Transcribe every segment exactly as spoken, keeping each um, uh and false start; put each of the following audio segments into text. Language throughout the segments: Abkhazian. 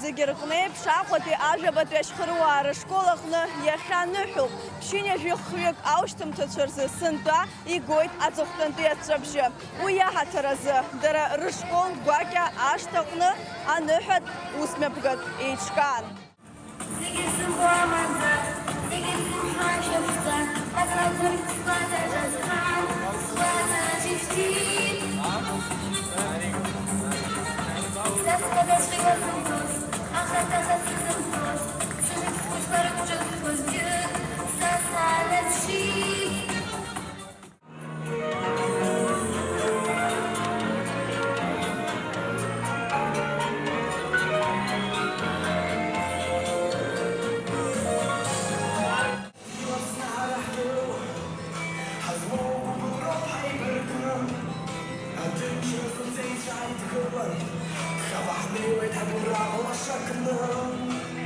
Зегьы рҟны еиԥш, Аҟәатәи ажәабатәи ашьхыруаа рышкол аҟны иахьа ныҳәоуп. Ԥшьынҩажәи хҩык аушьҭымҭацәа рзы сынтәа игоит аҵыхәтәантәи аҵәҵәабжьы. Уи иаҳаҭыр азы дара рышкол гәакьа ашҭаҟны аныҳәатә усмҩаԥгатә еиҿкаан. Зегьы зымбо амаӡа, зегьы зымҳәа шьапшьӡа, маӡала ҭырқь сгәаҵаҿ азҳан, сгәаҵаҿ ифтит. Са схадаҵәҟьа сымбоз, ахаҭа сызымҳәоз, сынасыԥ схәыҷқәа рықәҿызҭуаз џьык, са саанарԥшит.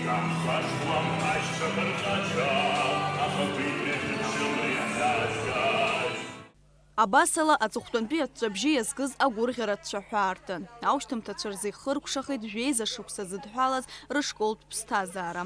Иаҳхашҭуам ҳашьцәа ԥырҟацәа, ахақәиҭра шәыбжьы иаҳзаазгаз. Абасала, аҵыхәтәантәи аҵәҵәабжьы иазкыз агәырӷьаратә цәаҳәа аартын. Аушьҭымҭацәа рзы ихыркәшахеит жәеиза шықәса зыдҳәалаз рышколтә ԥсҭазаара.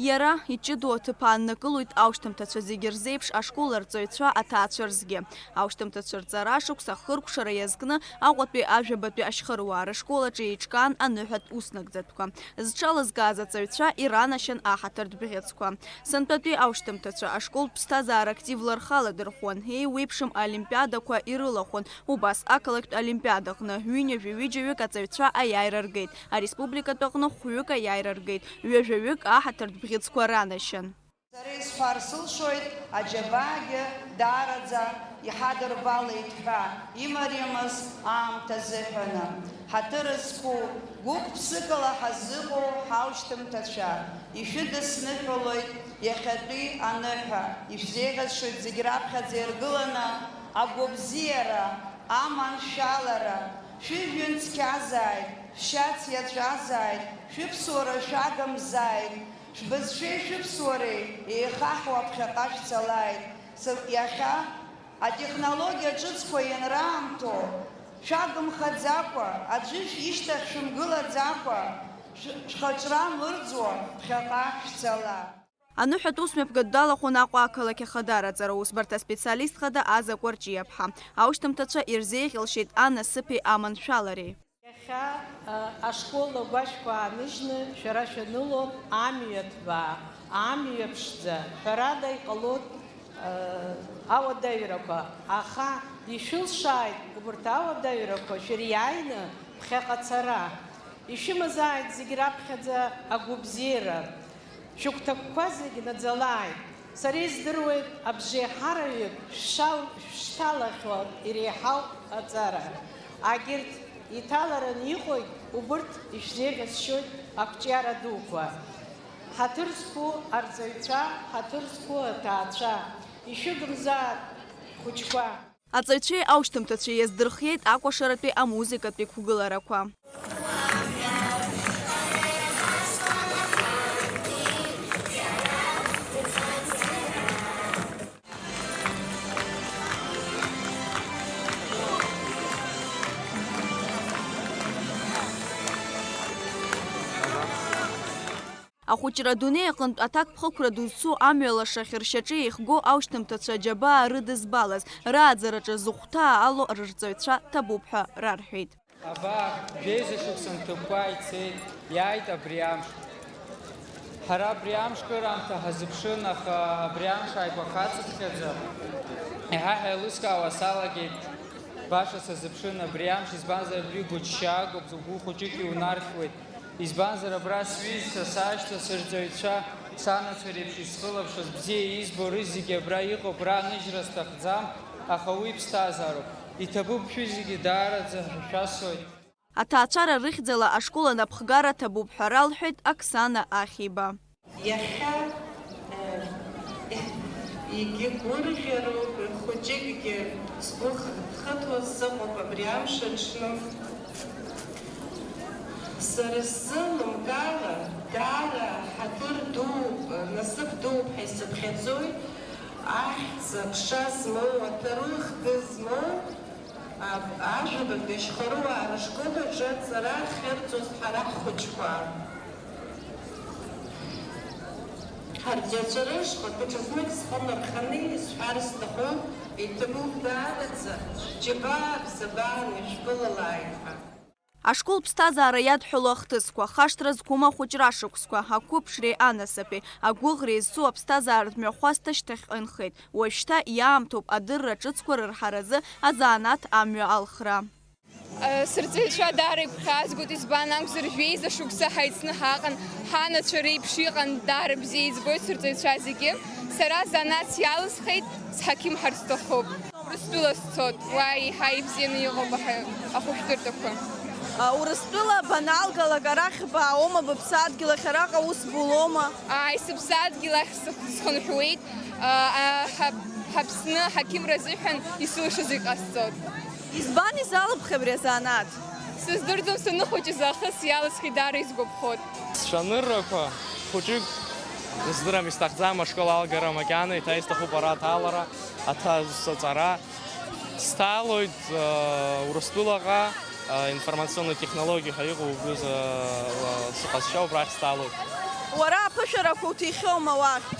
Иара иҷыдоу аҭыԥ ааннакылоит аушьҭымҭацәа зегьы рзеиԥш ашкол арҵаҩцәа, аҭаацәа рзгьы. Аушьҭымҭацәа рҵара шықәса ахыркәшара иазкны Аҟәатәи ажәабатәи ашьхыруаа рышкол аҿы еиҿкаан аныҳәатә уснагӡатәқәа. Зҽалызкааз аҵаҩцәа иранашьан аҳаҭыртә бӷьыцқәа. Сынтәатәи аушьҭымҭацәа ашколтә ԥсҭазаара активла рхы аладырхәуан, еиуеиԥшым олимпиадақәа ирылахәын, убас ақалақьтә олимпиадаҟны ҩынҩажәи ҩыџьаҩык аҵаҩцәа аиааира ргеит, ареспубликатәаҟны хәҩык аиааира ргеит, ҩажәаҩык аҳаҭыртә бӷьыцқәа ранашьан. Сара исҳәар сылшоит, аџьабаагьы даараӡа иҳадырбалеит ҳәа, имариамыз аамҭа азыҳәаны. Ҳаҭыр зқәу, гәык-ԥсыкала ҳазыҟоу ҳаушьҭымҭацәа, ишәыдысныҳәалоит иахьатәи аныҳәа, ишәзеиӷьасшьоит зегь раԥхьаӡа иргыланы агәабзиара, аманшәалара, шәыжәҩан цқьазааит, шәшьац иаҵәазааит, шәыԥсуара шәагымзааит, шәбызшәеи шәыԥсуареи еихаҳауа ԥхьаҟа шәцалааит. Сы-, иахьа атехнологиа ҿыцқәа ианраамҭоу, шәагымхаӡакәа, аӡәы шәишьҭахь шәымгылаӡакәа, шә-, шәхаҿра мырӡуа ԥхьаҟа шәцала. Аныҳәатә усмҩаԥгатә далахәын Аҟәа ақалақь ахадара аҵара усбарҭа аспециалист хада Аза Кәарҷиаԥҳа. Аушьҭымҭацәа ирзеиӷьалшьеит анасыԥи аманшәалареи. Иахьа, а, ашкол агәашәқәа ааныжьны шәара шәаныло амҩа ҭбаа, амҩа ԥшӡа, ҳәарада иҟалоит, а, ауадаҩрақәа, аха ишәылшааит убарҭ ауадаҩрақәа шәыриааины ԥхьаҟа ацара. Ишәымазааит зегь раԥхьаӡа агәыбзиара. Шәыгәҭакқәа зегь наӡалааит. Сара издыруеит, абжеиҳараҩык шәшал-, шәшьҭалахьоу иреиҳау аҵара. Агьырҭ иҭалараны иҟоит, убырҭ ишәзеиӷьасшьоит ақәҿиара дуқәа. Ҳаҭыр зқәу арҵаҩцәа, ҳаҭыр зқәу аҭаацәа, ишәыгымзааит, хәыҷқәа! Аҵаҩцәеи аушьҭымҭацәеи иаздырхиеит акәашаратәи амузыкатәи қәгыларақәа. Ахәыҷра адунеи аҟынтә аҭакԥхықәра ду зцу амҩа лашахь ршьаҿа еихго аушьҭымҭацәа аџьабаа рыдызбалаз, рааӡараҿы зыхәҭаа ало рырҵаҩцәа ҭабуп ҳәа рарҳәеит. Абар, жәеиза шықәса нҭыԥқәа ицеит, иааит абри амш. Ҳара абри амш кыраамҭа ҳазыԥшын, аха абри амш ааигәа хаҵыԥхьаӡа, еиҳа ҳаилыскаауа салагеит. Баша сазыԥшын абри амш, избанзар, абри гәыҭшьаагоуп, угәы хәыҷык иунархьуеит. Избанзар, абра сҩызцәа, сашьцәа, сырҵаҩцәа, санацәа реиԥш исхылаԥшыз, бзиа избо рызегьы абра иҟоуп, раныжьра сҭахӡам, аха уи ԥсҭазаароуп. Иҭабуп шәызегьы даараӡа ҳәа шәасҳәоит. Аҭаацәара рыхьӡала ашкол анапхгара ҭабуп ҳәа ралҳәеит Оксана Ахиба. Иахьа, э, егьи гәырӷьароуп, хәыҷыкгьы сгәы хыҭуа сыҟоуп абри амш аҽны. Сара сзы лымкаала, даара ҳаҭыр дууп, насыԥ дууп ҳәа исыԥхьаӡоит, ахьӡ-аԥша змоу, аҭоурых хкы змоу, а-, ажәабатәи ашьхаруаа рышкол аҿы аҵара ахьырҵоз ҳара ҳхәыҷқәа. Ҳаргьы аҽа рышҟа даҽазнык схы нарханы исҳәар сҭахуп, иҭабуп даараӡа, џьабаа бзабааны ишәԥылалааит ҳәа. Ашкол ԥсҭазаара иадҳәало ахҭысқәа, хашҭра зқәым ахәыҷра шықәсқәа, ақәыԥшреи анасыԥи, агәыӷреи зцу аԥсҭазааратә мҩахәасҭа шьҭахьҟа инхеит. Уажәшьҭа иаамҭоуп адырра ҿыцқәа рырҳаразы азанааҭ амҩа алхра. Сырҵаҩцәа даара игәхьаазгоит, избан акәзар, жәеиза шықәса ҳаицны ҳаҟан, ҳанацәа реиԥш иҟан, даара бзиа избоит сырҵаҩцәа зегьы. Сара занааҭс иалысхит, сҳақьымҳар сҭахуп. Урыстәыла сцот, уа еиҳа ибзианы иҟоуп аҳа-, ахәышәтәырҭақәа. Урыстәыла баналгалак арахь баауоума, быԥсадгьыл ахь араҟа ус булома? Ааи, сыԥсадгьыл ахь сых-, схынҳәуеит. А, а, ҳа-, ҳаԥсны аҳақьымра азыҳәан исылшаз иҟасҵот. Избан изалыбхи абри азанааҭ? Сыздырӡом, саныхәыҷыз аахыс иалысхит, даара исгәаԥхот. Сцәаныррақәа хәыҷык здырам, исҭахӡам ашкол алгара макьана, еиҭа исҭахуп ара аҭалара, аҭа-, саҵара. Сҭалоит, а, Урыстәылаҟа, а, информационный технологии ҳәа иҟоу убри, а, сыҟазшьа убрахь сҭалоит. Уара аԥышәарақәа уҭихьоума уахь?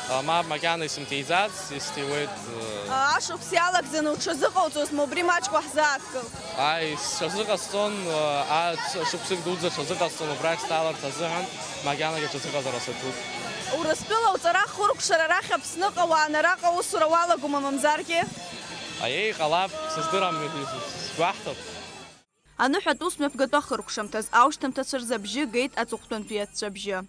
А, мап, макьана исымҭиӡац, исҭиуеит, э. А, ашықәс иалагӡаны уҽазыҟауҵозма, убри маҷк уаҳзааҭгыл? Ааи, сҽазыҟасҵон, э, а, ш-, шықәсык дуӡӡа сҽазыҟасҵон убрахь сҭаларц азыҳәан, макьанагьы аҽазыҟаҵара саҿуп. Урыстәыла уҵара хыркәшара арахь Аԥсныҟа уааны араҟа аусура уалагома, мамзаргьы? Аиеи, ҟалап, сыздырам, сгәаҳҭап. Аныҳәатә ус мҩаԥгатәу ахыркәшамҭаз аушьҭымҭацәа рзы абжьы геит аҵыхәтәантәи аҵәҵәабжьы.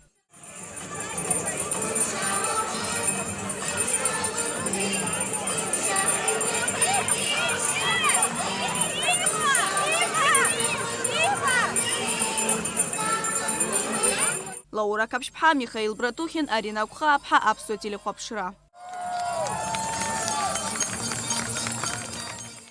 Лаура Қаԥшьԥҳа, Михаил Братухин, Арина Гәхааԥҳа, Аԥсуа телехәаԥшра.